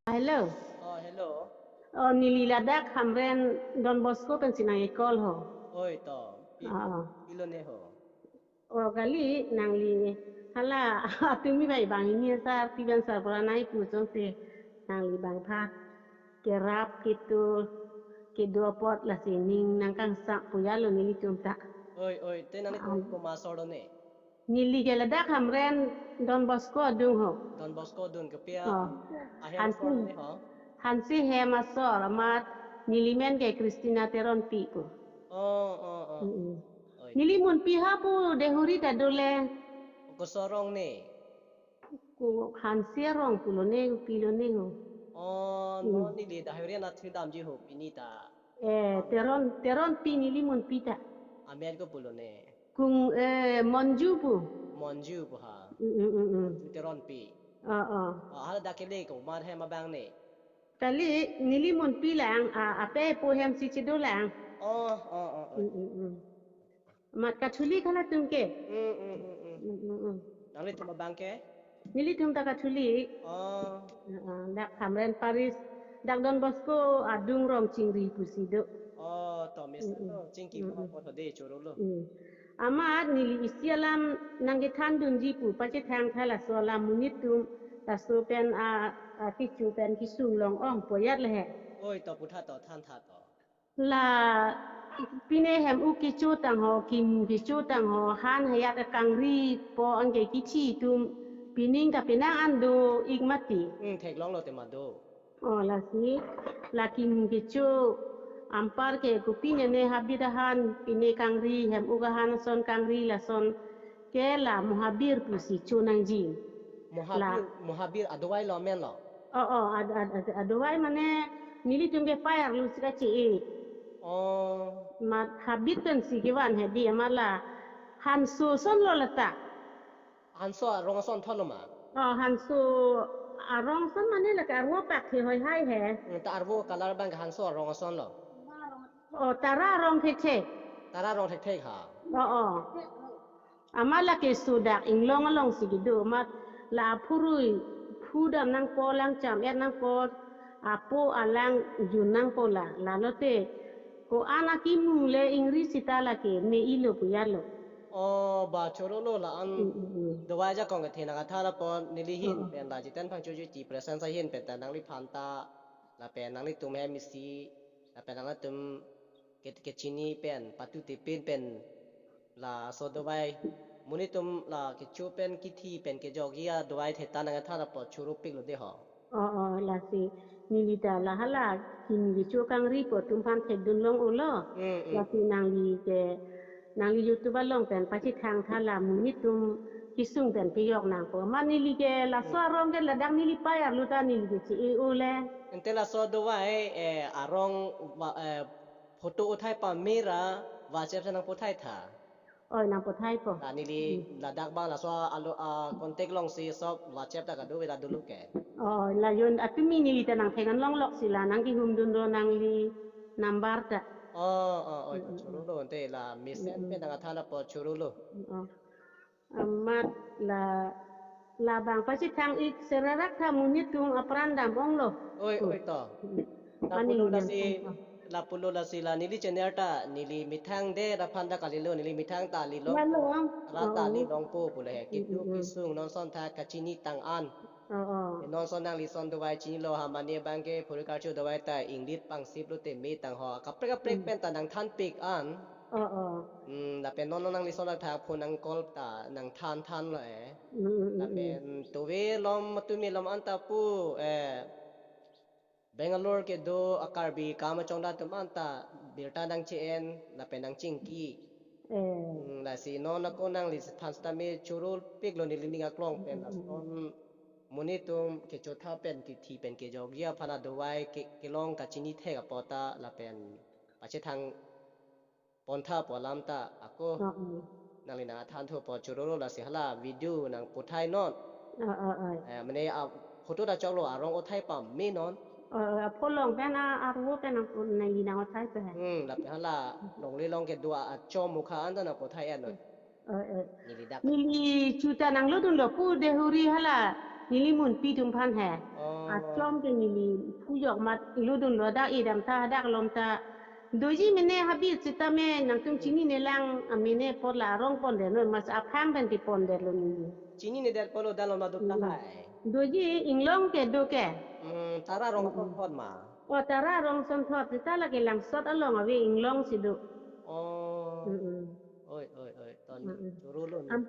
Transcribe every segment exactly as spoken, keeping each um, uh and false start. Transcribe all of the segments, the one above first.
Hello. Oh, hello. Oh, neli ladak Hamren Don Bosco pensi nang-e-call ho. Oi, to. Pi, Ah, ah. Pilo ne ho. Oh, kali nangli hala atumi bai bang ini sar tiban sar pura nai pu chonsi nangli bang pha kerap ketu kedo apot lasi ning nangkangsang pu ya lo nelitum ta. Oi, oi, te nangli Ah. Komat asor do ne? Neli ke ladak Hamren Don Bosco adung ho. Don Bosco adung ke pia. Oh. Ahem Hansi. Asor ne ho. Hansi hem asor amat neli men ke Christina Teronpi pu. Oh, oh, oh. Mm-mm. Oi. Neli munpi ha pu Dehuri ta dole. Koson arong ne? Ko Hansi arong pulo ne, pilo ne ho. Oh, Mm. Non neli Dehuri anatthu damji ho pini ta. Eh, Teron, Teronpi neli munpi ta. Amen ko pulo ne? Kung, eh, Monju pu. Monju pu ha. Mm, mm, mm, mm. Ju Teronpi. Oh, oh. Oh, hala dak kele Komat ahem abang ne? Kali neli munpi lang, a, ape po hem si chedo lang. Oh, oh, oh, oh. Mm, mm, mm. Mat Catholic halatum ke. Mm, mm, mm, mm. Mm, mm, mm. Nanglitum abang ke? Nelitum ta Catholic. Oh. Ah, ah, dak Hamren Parish, dak Don Bosco adung Rongchingri pusi do. Oh, to mesen Mm-mm. lo, chingki Mm-mm. Komat apot ho de choro lo. Mm. Amat neli isi alam nangkethan dunji pu pachethang tha laso alam monit atum, laso pen a, a kecho pen kesung long-ong poyat le he. Oi, to putha to, thantha to. La pine hem-u kecho tang ho, kim kecho tang ho, han hayat akangri po anke kithi atum pining kapenang an do-ik mati. Hmm, theklong lo tema do. Oh, lasi la kim kecho anpar ke kopine ne habit ahan, pine kangri, hem-u ahan ason kangri lason ke la Mohabir pusi cho nangji. Mohabir, Mohabir adawai lo amen lo. Oh, oh, ad, ad, ad, adawai mane nelitum ke pei arlo si kache-e. Oh. Mat habit pensi kevan hedi amat la hanso ason lo lata. Hanso arong ason thot lo ma? Oh, hanso arong ason mane lake arvo pak he hoi hai he. Hmm, ta arvo color abang ke hanso arong ason lo. Oh, tara arong thekthe. Tara arong thekthe ha. Oh, oh. Amat lake sodak inglong alongsi kedo amat la aphurui phu dam nangpo, lang cham-et nangpo, apo alang jun nangpo la, lalote ko-an akimung le ingri sita lake me-ilo pu ya lo. Oh, ba choro lo la-an. Mm, mm, mm. Dawai ajakong kethe nangkethan apot neli ahin Mm. pen la Jiten Phangchoji presence ahin pen ta nangliphan ta lapen nanglitum hem isi lapen nanglitum ke, kechini pen patute pin pen laso dawai monit atum la kecho pen kithi pen kejokji adawai theta nangkethan apot choropik lo de ho. Oh, oh, lasi neli ta la hala kim kecho kangri po atum aphan thekdun long-o lo. Hmm, hmm. Lasi nangli ke, nangli YouTube along pen pachethang tha la monit atum kesung pen kejok nangpo. Amat neli ke laso, hmm, arong ke ladak neli pei arlo ta neli ke che-e-o le. Ante laso dawai, eh, arong va-, eh, photo uthai pame ra WhatsApp si nangputhai tha. Oi, nangputhai po. Ta neli, hmm, ladak abang laso alo, ah, contact alongsi sop WhatsApp ta kadokave ta dolo ke. Oh, la jon atumi neli ta nangthengan longlok si la nangkehumdun ro nangli number ta. Oh, oh, oh, hmm, hmm, choro lo, hmm, ante la mesen, hmm, pen nangkethan apot choro lo. Hmm, oh. Amat la, labang pachethang-ik serarak tha monit atum apran dam-ong lo. Oi, oh, oi, to. Hmm. Lapulo, mane lasi, nang, oh, lapulo lasi la neli channel ta neli methang de aphan ta kalilo, neli methang ta lilo. Lalo, ah. Ra ta, oh, oh, lilongpo pu le he. Kitu, mm, mm, mm, kesung non ason ta kachini tang an. Oh, oh. Non ason nangli ason dawai chinilo ha, mane abang ke phurui karcho dawai ta inglip pangsip lote me tang ho. Kaprek kaprek, mm, pen ta nangthanpik an. Oh, oh. Hmm, lapen non nangli ason athak phone nang call ta nangthan than lo eh. Mm, mm, mm, mm. Lapen tuve lom matumi lom anta pu, eh, Bangalore kedo a-Karbi kam achongda atum anta birta nangche-en lapen nangchingki. Eh. Hmm, lasi non ako nangliphan sitame choropik lo neli ning aklong pen, mm, mm, mm, lason monit atum kechotha pen kithi pen kejokji aphan adawai ke, kelong kachini thek apot ta lapen pachethang pontha pu alam ta ako, oh, oh, nangli nangthan thu apot choro lo, lasi hala video nangputhai non. Oh, oh, oh. Eh, mane a photo ta choklo, arong uthai pame non. Oh, oh, apholong pen a, arvo pen nang, nangli nang uthai pe he. Hmm, lapen hala longle long kedo a, achomukha anta nangputhai non. Oh, oh. Neli dak. Neli chu ta nanglodunlo pu Dehuri hala neli munpi atum aphan he. Oh. Achom ke neli phujok mat ludun lo, dak edam ta, dak lom ta. Doji mene habit sitame nangtum chininelang amene apot la arong pon de non, mas aphang pen ti pon de lo neli. Chinine det polo, dak lom ma duk ta Hmm. hai. Doji inglong ke do ke. Hmm, Tara rong Hmm. thot thot ma. O Tara rong son thot, sita lake Langsot along ave inglong si do. Oh. Mm-mm. Oi, oi, oi. Ton Mm-mm. choro lo ni. Am,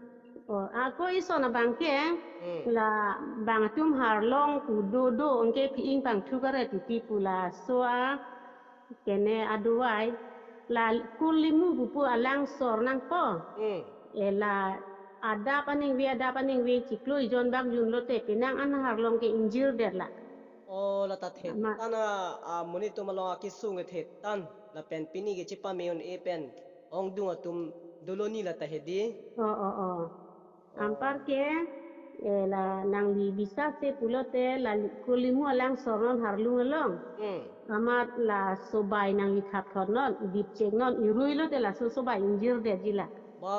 o, ako ison abang ke, Hmm. la bang atum harlong pu do do, anke phi-ing pangthu kare titi pu laso a, kene adovai, la kurlimu pupu alangsor nangpo. Hmm. E la adap aningve, adap aningve chiklo ejon bak jun lote penang an harlong ke ingjir det la. Oh, la ta thet Ama- tan a, a, monit atum along akesung thet tan. Lapen pini ke chepame un-e pen ongdung atum dolo ni la ta hedi. Oh, oh, oh. Anpar ke, eh, la nangli bisa se pulote la li-, kurlimu alangsor non harlung along. Hmm. Amat la sobai nangli thap thot non, dipchek non, irui lote laso sobai ingjir detji la. Ba.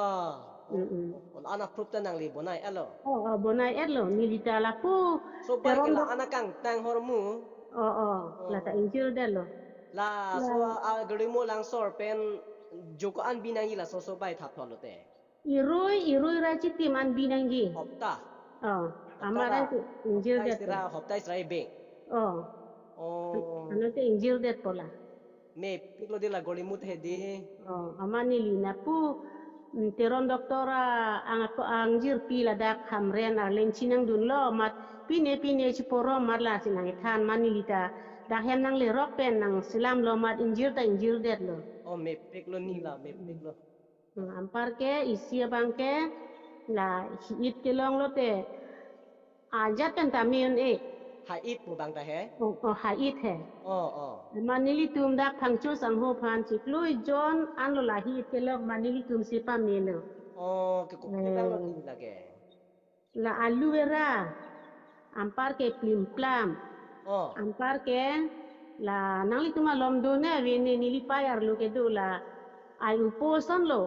Mm-mm. Ol ana proof ta nangli bonai-et lo. Oh, oh, bonai-et lo. Neli ta lapu Sobai ke teron la dok- ana kangtang hormu. Oh, oh, Oh. la ta ingjir detlo. La La so a kurlimu alangsor pen jo ko-an bi nangji laso sobai thap thot lote. Irui, irui ra chitim an bi nangji. Hopta. Oh, Hopta amar ra. an si ingjir Hopta detlo. Isra, hopta Isra ebeng. Oh. Oh. Ano te ingjir detpo la. Mepik lo di la kurlimu ta hedi. Oh, amat neli lapu, mm, teron doctor a, ang ako angjirpi ladak Hamren Arleng chinangdunlo amat pine pine chiporom amat lasi nangkethan amat neli ta dak hem nanglerok pen nangselam lo amat ingjir ta ingjir detlo. Oh, mepik lo ni la, mepik lo. Hmm, anpar ke isi abang ke la hi-it kelong lote ajat pen ta me un-e. Hi-it pu abang ta he? Oh, oh, hi-it he. Oh, oh. Amat nelitum dak Phangcho sangho aphan chiklo ejon an lo la hi-it kelong amat nelitum si pamelo. Oh, ke kopi abang lo Eh. ni lake. La aloe vera. Anpar ke plim plam. Oh. Anpar ke la nanglitum alom do ne ave ne, neli pei arlo kedo la ai upo ason lo.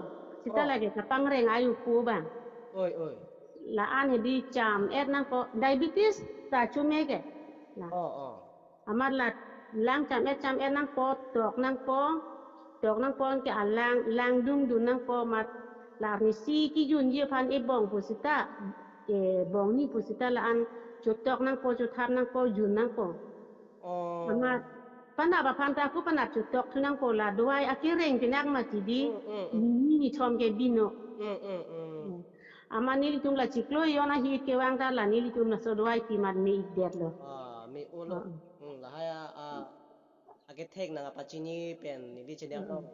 Sita Oh. lake kapangreng ai upo abang. Oi, oi. La-an hedi cham-et nangpo, diabetes ta chome ke. La. Oh, oh. Amat la lang cham-et cham-et nangpo, tok nangpo, tok nangpo anke alang, lang dungdun nangpo amat la arnisi kijunji aphan ebong pusita, ebong ni pusita la-an chotok nangpo, chothap nangpo, jun nangpo. Oh. Amat panap aphan ta ako panap chotok thu nangpo la dovai akereng pinak mati di, Mm, mm, mm. ni ni thom ke bino. Mm, mm, mm. Mm. Amat nelitum la chiklo ejon ahi kevang ta la nelitum laso dovai pi amat me-ik detlo. Ah, me-o lo. Ah. Hmm, lahai a, a, akethek nangpachini pen neli chini Mm. akong.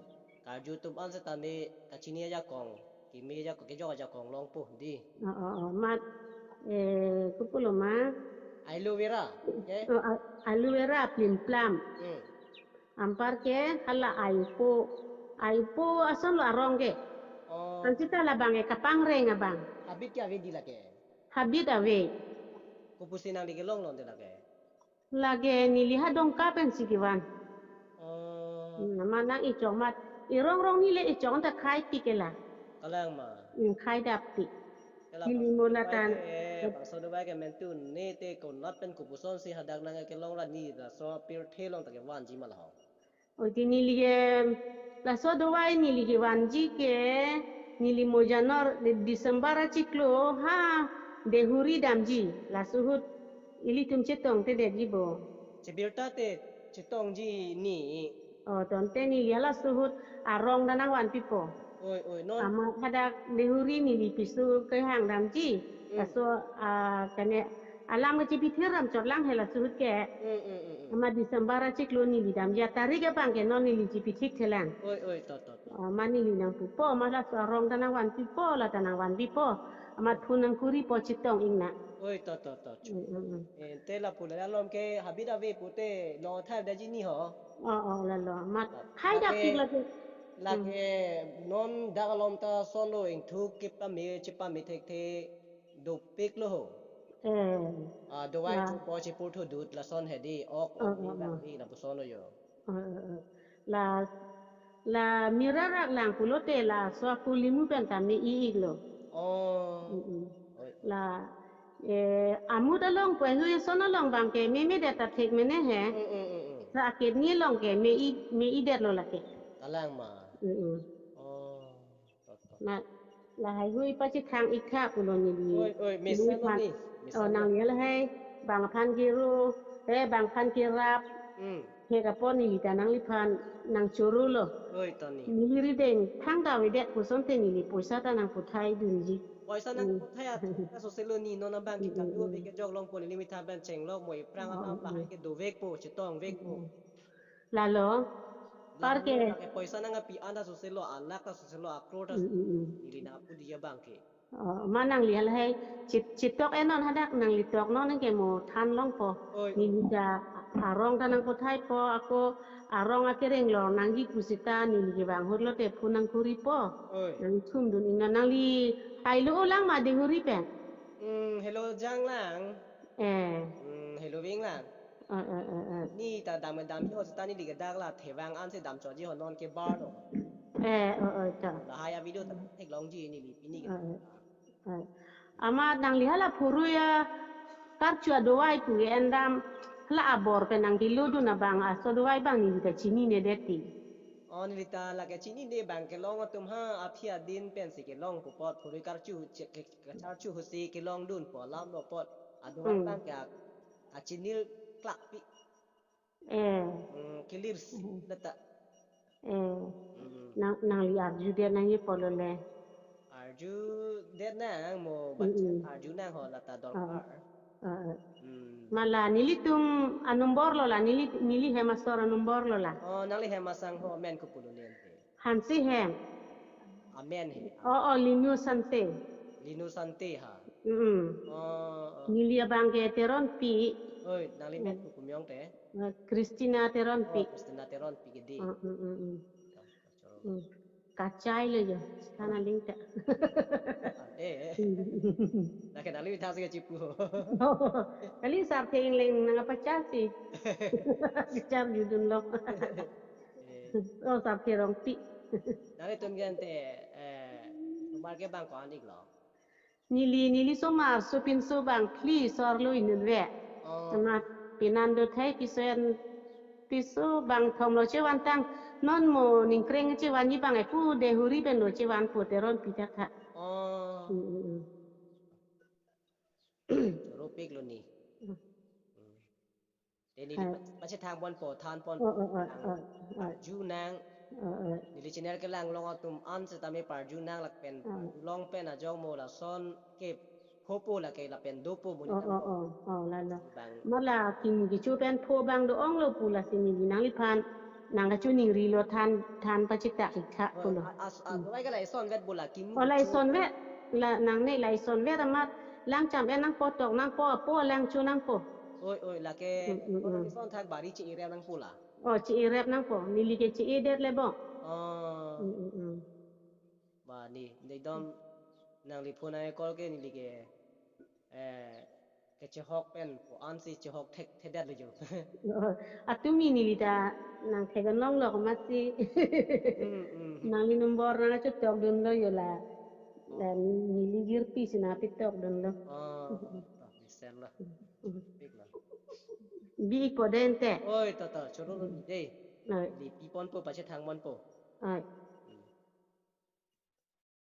Karju atum an setame kachini ajakong, keme ajakong, kejok ajakong longpo di. Oh, oh, oh. Amat, eh, kopulo ma? Aloe vera, okay? Oh, a-, aloe vera, plim plam. Hmm. Anpar ke hala ai upo. Ai upo ason lo arong ke. Oh. Ansi ta labang ke kapangreng abang. Habit ke ave di lake? Habit ave. Kopusi nangli kelong lonte lake? Lake neli ha Dongka pensi kevan. Oh. Hmm, amat nang-ichok amat. Erong rong neli ichok ta khai pik ke la. Kalang ma? Hmm, khai dap pik. Ke la Neli bangso mo dovai natan. ke, bangso dovai ke mentu ne te konat pen kopuson si hadak nangkelong ra ni laso pirthe along ta kevanji ma la ho? Oi, ti neli ke laso dovai neli kevanji ke neli mo January, December achiklo ha Dehuri damji. Laso ahut ilitum chetong te detji bo. Chebirta te chetongji ni. Oh, tangte neli halaso ahut arong ta nangvanpipo. Oi, oi, non. Amat hadak Dehuri neli piso kehang damji. Hmm. Laso, ah, kene alam kechipithir ram chotlang he laso ahut ke. Hmm, hmm, hmm, hmm. Amat December achiklo neli damji atarik abang ke non neli chipithik thelang. Oi, oi, to, to, to. Amat neli nangpupo, amat laso arong ta nangvanpipo, la ta nangvanpipo. Amat Hmm. phone nangkuripo chetong-ik nang. Oi, to, to, to, chu. Hmm, hmm, hmm. Eh, te lapu la alom ke habit ave pute long thar detji ni ho. Oh, oh, lalo. Amat La-, khai lake, dapik lake. lake Hmm. non dak alom ta ason lo ingthuk kepame, chepame thekthe dopik lo ho. Eh. Ah, dovai La. chupo chepur thudut lason hedi ok Oh, ok ni oh, bang oh. ni lapuson lo yo. Oh, oh, oh. La, la mira rak lang pulote laso akurlimu pen ta me-ik lo. Oh. Mm-mm. Oi. La Eh, amut along pu, hui ason along abang ke memedet ta thek mene he. Mm, mm, mm, mm. Sa akidney along ke me-i, me-idet lo lake. Kalang ma. Mm, mm. Oh, to, to. Na, lahai hui pachethang ik tha pulo neli. Oi, oi, mesen lo neliphan. Ni, mesen lo. Oh, nangli lahai, bang aphan kero, eh, bang aphan kerap. Mm. He kapon neli ta nangliphan nangchoro lo. Oi, to ni. Neli rideng thangta avedet pu asonte neli poisa ta nangputhai dunji. Poisa nang Hmm. puthai athe ta soselo ni, non abang ke Hmm, hmm, kado hmm. ave kejok longpo, neli methang pen chenglok mo, iphrang Oh, alam oh, lahai oh. ke dovekpo, chetongvekpo. Hmm. Lalo, Lalo par ke. Lake poisa nangkepi an ta soselo, alakh ta soselo, akror ta Hmm, hmm, hmm. neli nangpu di abang ke. Oh, ma nangli lahai, chit-, chitok enon hadak nangli tok non ke mo than longpo. Oi, oi. Neli ta arong ta nangputhaipo, ako arong akereng lor nangji pu seta neli ke bang hurlo te phone nangkuripo. Oi. Nangthum dun ingna nangli hailo lang ma Dehori pen. Hmm, helo jang lang. Eh. Hmm, helo ving lang. Eh, eh, eh, eh. Ni ta dam dam ho seta neli ke dak la thevang ansi dam choji ho, non ke bar lo. Eh, oh, oh, ta. Lahai a-video ta Hmm. theklongji neli pini ke. Eh, eh. Eh. Amat nangli hala phurui akarchu adovai pu endam hala abor pen nangkelo dun abang aso dovai abang neli ta chinine det ti. Oh, neli ta lake chinine abang kelong atum ha aphi adin pensi kelongpo apot phurui karchu che-, ke-, kacharchu ahutsi kelong dunpo alam lo apot. Adovai Hmm. abang ke a-, achinil klakpi. Eh. Hmm, clear si Hmm. lata. Eh. Hmm. Nang, nangli arjudet nangji pulo le. Arjudet nang mo, Hmm, bachan hmm. arju nang ho lata Ah. dorkar. Ah, ah. Hmm. Ma la nelitum a-number lo la, neli, neli hem asor a-number lo la. Oh, nangli hem asang ho amen kopi pulo le ante? Hanse hem. Amen he. Oh, oh, Linu Sante. Linu Sante ha. Mm. Oh, oh. Neli abang ke Teronpi. Oi, nangli men Hmm. kopi miyong te? Eh, Christina Teronpi. Oh, Christina Teronpi ke di. Mm, mm, mm, mm. Choro. Mm. Kachai lo jo, sana Oh. Lingta. Ante. Hmm. Lake nangli methang si kachipu. Oh, kali sarthe ingleng nangpachasi. Kecharju dunlo. Eh. Oh, sarthe Rongpi. Nanglitum ke ante, eh, osomar ke bang ko-an iklo? Neli, neli osomar sopinso bang phli asor lo inutvet. Oh. Amat penan do thai piso en, piso bang thom lo chevantang. Non mo ningkreng chevanji abang epu Dehori pen lo chevanpo Teronpi thakthak. Oh. Hmm, hmm, hmm. Choropik lo ni. Hmm. Hmm. Te neli Hai. pa-, pachethang ponpo, than ponpo, Oh, oh, oh, lang oh, oh. arju nang. Oh, oh. Neli channel kelang long atum an setame parju nang lapen Oh. parju long pen ajok mo lason ke phopo lake lapen dopo mo Oh, neli oh, tangpo. Oh, oh, lalo. Bang. Ma la kimi kecho pen pho abang do-ong lo pu lasi neli nangliphan nangkachiningrilo than, than pachethak ik tha Oh, pulo. a-, as-, a-, Hmm. dovai ke la isonvet bo la kimi Oh, la kecho isonvet. pen. La nangne la isonvet amat lang cham-en nangpo, tok nangpo, apo lang cho nangpo. Oi, oi, lake Hmm, hmm, kono hmm. ison thak bari che-irep nangpo la. Oh, che-irep nangpo. Neli ke che-edet le bo. Oh. Hmm, hmm, hmm. Ba ni, ekdom nangli phone nang call ke neli ke, eh, kechehok pen ko-ansi chehok thek thedet lo jo. Oh, atumi neli ta nangthek-an longlo amatsi. Hmm, hmm, hmm. Nangli number nangchotok dunlo jo la. Oh. La neli jirpi si nangpitok dunlo. Oh, to, mesen lo. Hmm. Pik lo. Bi ikpo dei ante. Oi, to, to, choro lo ni dei. Oi. Neli pi ponpo, pachethang ponpo. Oi.